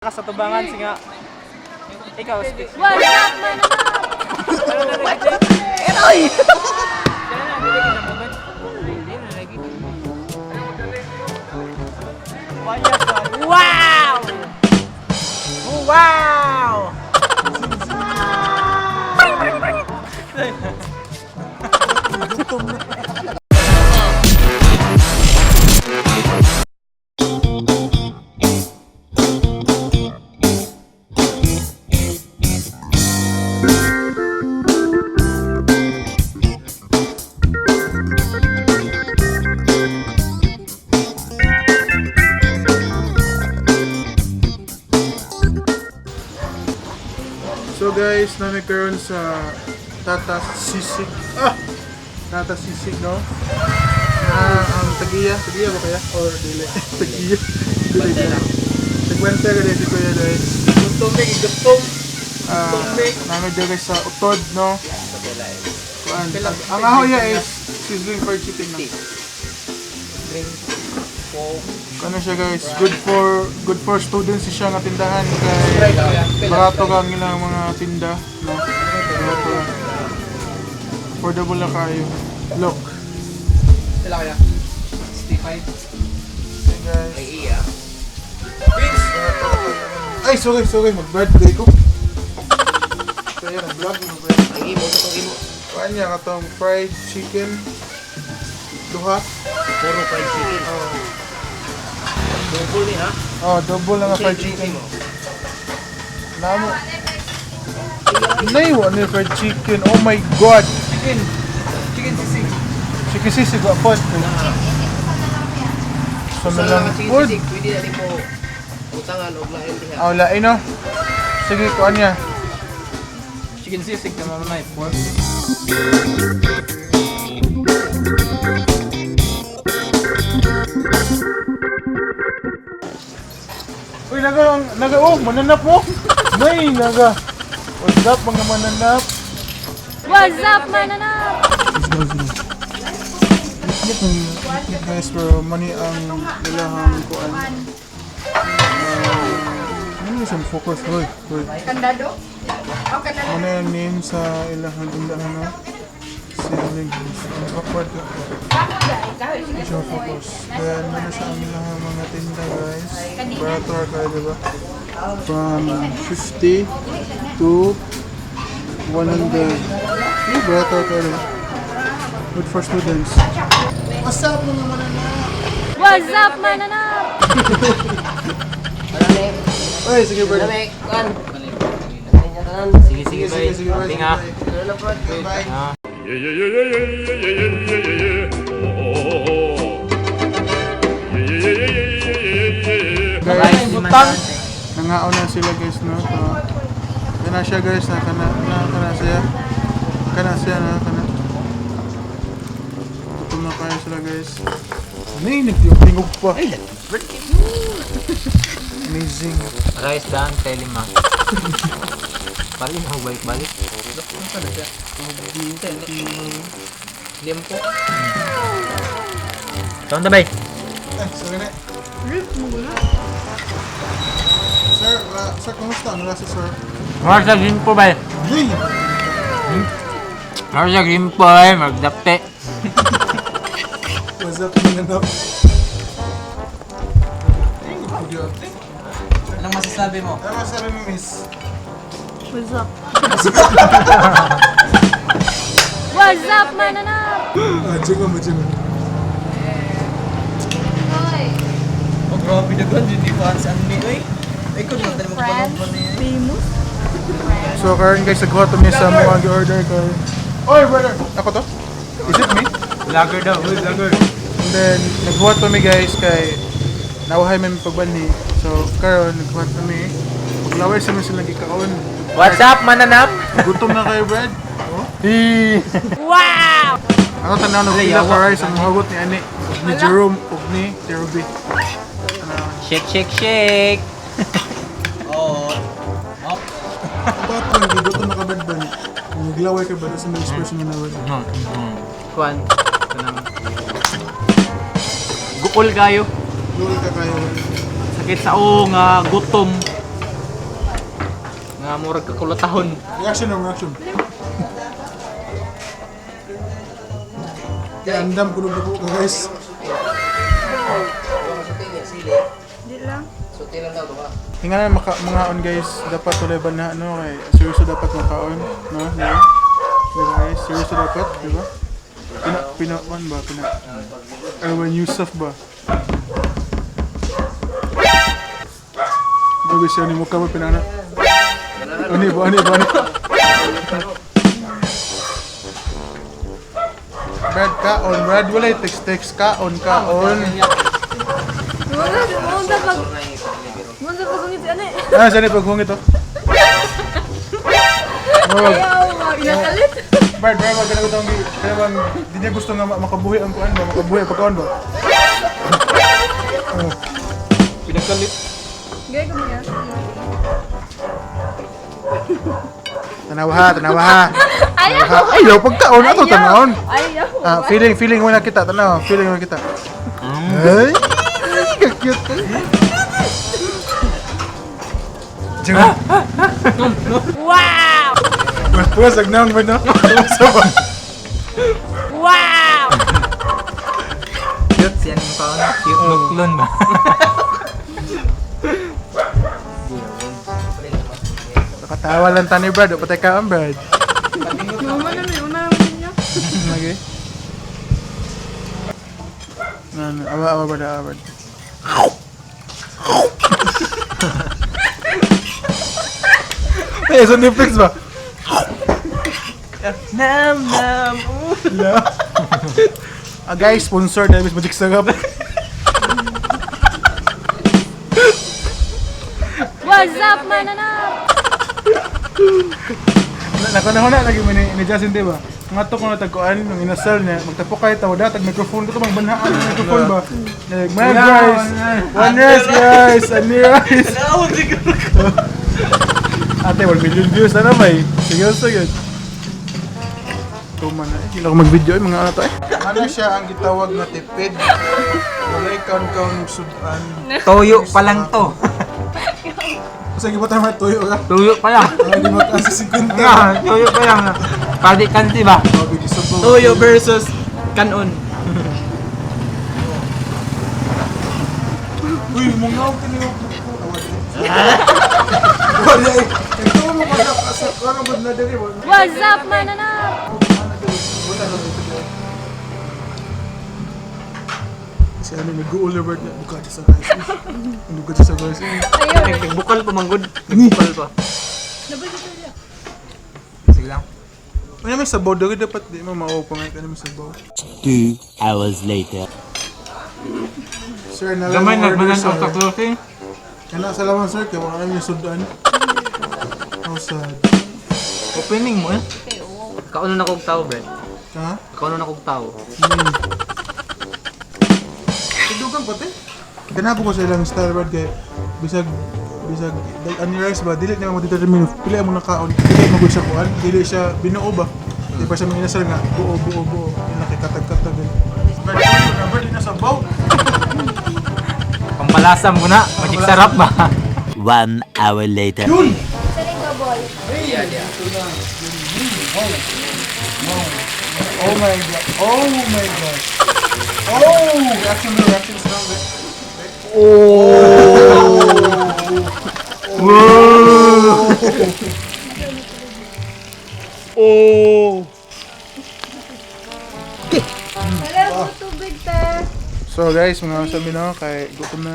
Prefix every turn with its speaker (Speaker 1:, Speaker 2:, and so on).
Speaker 1: Sa tubangan singa. Ikaw, speak.
Speaker 2: What's up, mananap?
Speaker 1: Eroy! Wow! Wow!
Speaker 3: So guys, nami karon sa Tata Sisig. Ah! Tata Sisig, no? Na ang tagiya, tagiya ba kaya? Or dili? Tagiya. Dili dili. Tagwente ka si Kuya guys.
Speaker 1: Gutom, gutom.
Speaker 3: Ah, nami diri sa Utod, no? Kuan. Ang aho ya is sizzling fried chicken, no? Ano siya guys, good for students siya nga tindahan kay barato kang ilang mga tinda, no? Barato lang. Affordable na kayo. Look.
Speaker 1: Sila kaya? 65.
Speaker 3: Hey guys.
Speaker 1: Ay, iya.
Speaker 3: Ay, sorry, sorry. Mag-birthday ko. Kaya nag-vlog mo ba?
Speaker 1: Ang imo, ang imo.
Speaker 3: Kuan niya katong fried chicken. Duha.
Speaker 1: Puro fried chicken.
Speaker 3: Oh,
Speaker 1: Double ni ha?
Speaker 3: Oh, double na nga fried chicken. Namo. Nay, wa ni fried chicken. Oh my God.
Speaker 1: Chicken. Chicken sisig.
Speaker 3: Chicken sisig wa pod. Sa
Speaker 4: Sa
Speaker 3: lang
Speaker 4: chicken
Speaker 3: food.
Speaker 4: sisig, pwede na mo utangan og lain diha.
Speaker 3: Ah, wala eh, no? Sige, kuan niya.
Speaker 1: Chicken sisig na mamay. Pork.
Speaker 3: Uy, naga, naga, oh, mananap mo. Nay, naga. What's up, mga mananap?
Speaker 2: What's up, mananap?
Speaker 3: Let's go, let's go. Init guys, pero money ang ilahang kuan. Ano yung isang focus? Hoy, hoy.
Speaker 5: Kandado? O, kandado.
Speaker 3: Ano yung name sa ilahang tindahan, no? Siling. Awkward ka. Hindi siya focus. Then, ano sa ang ilahang mga tinda, guys? Barato kayo, di ba? From 50 to 100. Eh, barato kayo, di ba? Good for students. What's up, mga mananap?
Speaker 2: What's up, mananap?
Speaker 3: Ay, sige, bird.
Speaker 4: Lamig, kuan.
Speaker 1: Sige, sige,
Speaker 3: Sige,
Speaker 1: bye.
Speaker 3: sige, sige, bye.
Speaker 1: Tinga.
Speaker 3: Bye.
Speaker 6: Yeah. Oh, oh, oh. Yeah.
Speaker 3: Guys,
Speaker 1: Butang.
Speaker 3: nangaon na sila guys, no? So, kana siya guys, na kana na kana siya. Kana siya na kana. Gutom na kayo sila guys. Nay, nagtingog pa. Amazing.
Speaker 1: Rice daan, telima. Balik na, balik-balik.
Speaker 4: Limpo.
Speaker 1: Taon na, bay.
Speaker 3: Ay, sorry na. Sir, sir, kumusta? Ano lasa, sir?
Speaker 1: Mara sa gimpo, bay.
Speaker 3: Nay!
Speaker 1: Mara sa gimpo, ay. Magdapte.
Speaker 3: What's up, mga anak? Ay, nagpudyo.
Speaker 1: Anong masasabi mo?
Speaker 3: Ano masabi mo, miss?
Speaker 2: What's up? What's up, mananap?
Speaker 3: Ah, jingo mo, jingo.
Speaker 1: Oh, grabe na gan. Hindi pa sa anime, ay. Ay, kung natin magpalong na yun.
Speaker 3: So karon guys, nagkuha to mi sa mga order kay. Oy brother, ako to? Is it me?
Speaker 1: Vlogger daw, uy, vlogger.
Speaker 3: And then nagkuha to mi guys kay nauhay man mi pagbalhi. So karon nagkuha to mi. Maglaway sa mi sila gikaon.
Speaker 1: What's up, mananap?
Speaker 3: Gutom na kayo, Brad? Oh?
Speaker 2: Wow!
Speaker 3: Ako tanaw na pila ka rice ang muhagot ni ani ug ni Jerome ug ni Jerobe.
Speaker 1: Shake, shake, shake. Oo.
Speaker 3: Pat lang gigutom na ka Brad ba? Naglaway ka ba sa mga expression na nawad?
Speaker 1: Kuan. Kanang. Gukol kayo.
Speaker 3: Lul ka kayo.
Speaker 1: Sakit sa o nga gutom. Nga murag kakulatahon.
Speaker 3: Reaction no, reaction. Kaya andam kuno ko guys.
Speaker 4: Sili.
Speaker 5: Di lang.
Speaker 4: Sulti lang daw ba?
Speaker 3: Hinga na maka, mga on guys, dapat tulay ba na ano kay seryoso dapat makaon, no? No? Diba guys, seryoso dapat, diba? Pina pina one ba pina Erwan Yusuf ba? Grabe siya ni mukha ba pinana? Ani ba ani ba ani? Brad kaon, Brad walay text text kaon kaon.
Speaker 2: Wala, wala pag... Wala pag ngiti ano eh.
Speaker 3: Ah, saan paghungit to? Oh.
Speaker 2: Ayaw, inakalit.
Speaker 3: Brad, Brad, wag ka na gutong kaya bang di niya gusto nga makabuhi ang kuan ba, makabuhi ang pagkaon ba? Oh.
Speaker 1: Pinagkalit.
Speaker 5: Gaya ko niya.
Speaker 3: Tanawa ha, tanawa ha.
Speaker 2: Ayaw.
Speaker 3: Ha, ayaw pagkaon ato tanawon.
Speaker 5: Ayaw.
Speaker 3: Ah, feeling feeling mo na kita, tanaw, feeling mo na kita. Ay, ka-cute. Diyan.
Speaker 2: Wow!
Speaker 3: Mas puwas ag naong ba no? Sa ba?
Speaker 2: Wow!
Speaker 1: Cute siya yung kaon. Cute nuklon ba?
Speaker 3: Nakatawa lang tani Brad, o patay ka ang Brad.
Speaker 5: Mama na may una naman niya.
Speaker 3: Okay. No, no, awa, awa, Brad, awa, Brad. Eh, sa Netflix ba?
Speaker 1: Nam nam.
Speaker 3: Yeah. Ah, guys, sponsor na Miss Magic Sarap.
Speaker 2: What's up, mananap?
Speaker 3: Nakunahuna lagi mo ni Justin, di ba? Nga to kung natagkuan, nung inasal niya, magtapo kayo tawa datag microphone ko to, bang banhaan ang microphone ba? Like, man, guys! One rice, guys! One rice!
Speaker 1: Tanaw siguro ko.
Speaker 3: Ate, 1 million views na naman eh. Seryoso yun. Tuma na eh. Hindi na ako mag-video eh, mga ano to eh. Ano siya ang gitawag na tipid? Walay kaon-kaon sudan.
Speaker 1: Toyo pa lang to.
Speaker 3: Kasi gibatan mo tuyo ka.
Speaker 1: Toyo pa lang.
Speaker 3: Ang gibatan sa 50.
Speaker 1: Toyo pa lang. Pwede kanti ba?
Speaker 3: Grabe, gisabaw.
Speaker 1: Toyo versus kanon.
Speaker 3: Uy, mga ako kiniwag ko. Wala eh. Ito mo ka sa ano ba na diri?
Speaker 2: What's up, mananap?
Speaker 3: Si ano nag-uul na bird na buka siya sa rice. Buka siya sa rice.
Speaker 2: Ayaw.
Speaker 1: Nagbukal pa manggod. Nagbukal pa. Sige lang.
Speaker 3: Ano may sabaw diri dapat di mo mao pa nga may sabaw.
Speaker 7: 2 hours later.
Speaker 3: Sir, na
Speaker 1: Gamay
Speaker 3: order
Speaker 1: nagmanan
Speaker 3: sir.
Speaker 1: ang closing.
Speaker 3: Kana salamat sir kay wala mi sudan. How sad.
Speaker 1: Opening mo eh. Kauno na kog tao, Brad.
Speaker 3: Ha?
Speaker 1: Kauno na kog tao.
Speaker 3: Dugang pati. Ganapo ko sa ilang style brad kay bisag bisag like ani rice ba dili na mo determine pila mo nakaon dili mo gud siya kuan dili siya binuo ba di pa siya manginasal nga buo buo buo yun nakikatag-katag. Brad, tuyo na brad, di na sabaw.
Speaker 1: Pampalasa mo na. Magic sarap ba?
Speaker 7: 1 hour later.
Speaker 3: Yun!
Speaker 2: Saling double.
Speaker 3: Oh my God. Oh my God. Oh! Reaction bro, reaction strong bro. Oh! Oh!
Speaker 2: Wala mo tubig, te.
Speaker 3: So guys, mga sabi na kay gutom na.